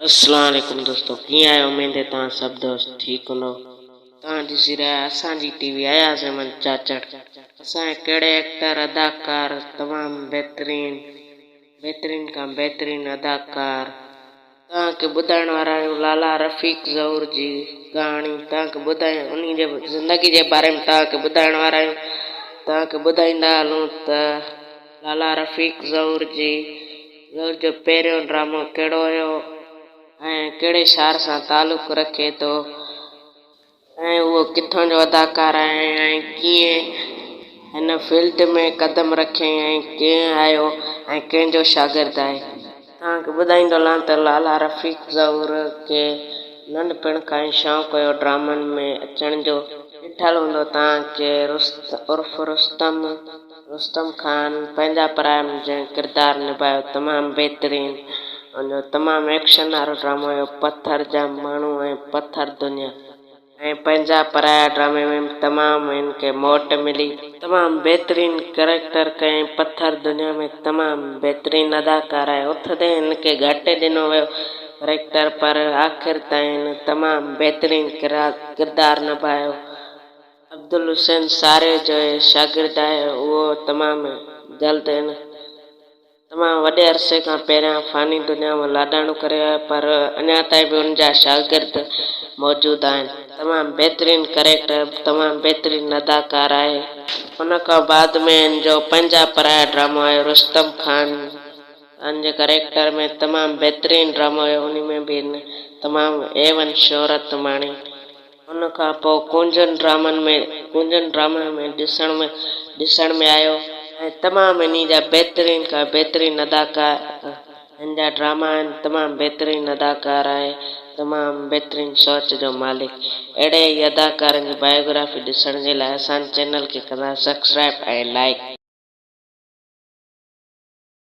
اسلام عليڪم دوستو ڪيئن آهيو اميد ته توهان سڀ دوست ٺيڪ هوندو توهان ڏسي رهيا آهيو اسان جي ٽي وي اياز احمد چاچڙ اسان جي ڪهڙي ايڪٽر اداڪار تمام بهترين بهترين کان بهترين اداڪار توهان کي ٻڌائڻ وارا آهيون لالا رفيق ظهور جي ڪهاڻي توهان کي ٻڌايون انهي جي زندگي جي باري ۾ توهان کي ٻڌائڻ وارا آهيون توهان کي ٻڌائيندا هلون ته لالا رفيق ظهور جي ظهور جو پهريون ڊرامو ڪهڙو هيو ۽ ڪهڙي شهر سان تعلق رکي ٿو ۽ اهو ڪٿان جو اداڪار آهي ۽ ڪيئن هن فيلڊ ۾ قدم رکيائين ۽ ڪيئن آيو ۽ ڪنهن جو شاگرد آهي. توهان کي ٻڌائيندو هلان ته لالا رفيق ظهور کي ننڍپڻ کان ئي شوق هيو ڊرامن ۾ اچڻ جو. ڏٺل هوندو توهان کي عرف رستم رستم خان پنهنجا پرايا ۾ جنهن ڪردار نڀايو تمام بهترين ان جو تمام ايڪشن وارو ڊرامو هيو پٿر جا ماڻهو ۽ پٿر دنيا ۽ پنهنجا پرايا ڊرامي ۾ به تمام هن کي موٽ ملي. تمام بهترين ڪريڪٽر ڪيائين پٿر دنيا ۾ تمام بهترين اداڪار آهي اٿندي هن کي گهٽ ڏنو ويو ڪريڪٽر پر آخر تائين هن تمام بهترين ڪردار نڀايو. عبدالحسين ساري جو هي شاگرد آهي اهو تمام جلد هن تمام وڏي عرصي کان پهريان فاني دنيا مان لاڏاڻو ڪري ويو آهي پر اڃا تائين به ان جا شاگرد موجود آهن. تمام بهترين ڪريڪٽر تمام بهترين اداڪار آهي. ان کان بعد ۾ هن جو پنهنجا پرايا ڊرامو آيو رستم خان خان جي ڪريڪٽر ۾ تمام بهترين ڊرامو هيو انهي ۾ به هن تمام اي ون شهرت ماڻي. ان کان پوء ڪونجن ڊرامن ۾ ڪونجن ڊرامن ۾ ڏسڻ ۾ ڏسڻ ۾ آيو ۽ تمام انهي جا بهترين کان بهترين اداڪار هن جا ڊراما آهن تمام بهترين اداڪار آهي تمام بهترين سوچ جو مالڪ اهڙي ئي اداڪارن جي بايوگرافي ڏسڻ جي لاء اسان جي چينل کي ڪندا سبسڪرائب ۽ لائيڪ.